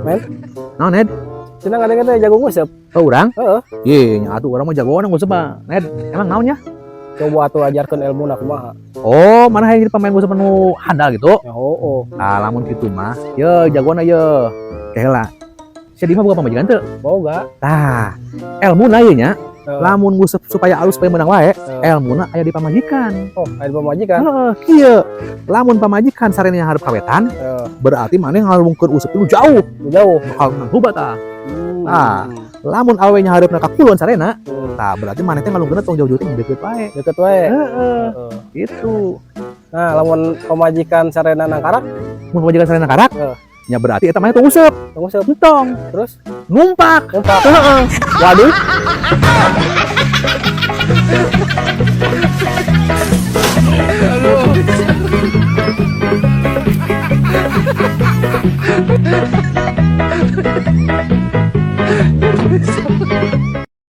Men. Naon, Ned? Cenah ngadenge teh jago nguseup. Oh, urang? Heeh. Ye, nya atuh urang mah jagoan nguseup mah. Ned, emang naon nya? Coba atuh ajarkeun ilmuna kumaha. Oh, mana hayang jadi pemain nguseup anu handal gitu? Ya heueuh. Ah, lamun kitu mah, ye jagoan ye. Heula. Sia di mah boga pamajikan teu? Boga. Tah, elmuna ieu nya, Heeh. lamun nguseup supaya alus supaya menang wae, Heeh. elmuna aya di pamajikan. Oh, aya di pamajikan. Heeh, kieu. Lamun pamajikan sarena hareup ka wetan, Heeh. berarti maneh ngalungkeun useup nu jauh, Jauh. Bakal menang loba tah. Hmm. Tah. Lamun awewe nya hareupna ka kulon sarena, Hmm. tah berarti maneh teh ngalungkeunna tong jauh-jauh teh deket wae. Deket wae. Heeh, Heeh. gitu. Nah, lamun pamajikan sarena nangkarak, Mun pamajikan sarena karak, Heeh. nya berarti eta maneh tong useup, tong useup. Entong. Terus Numpak. Numpak. Heeh. Waduh.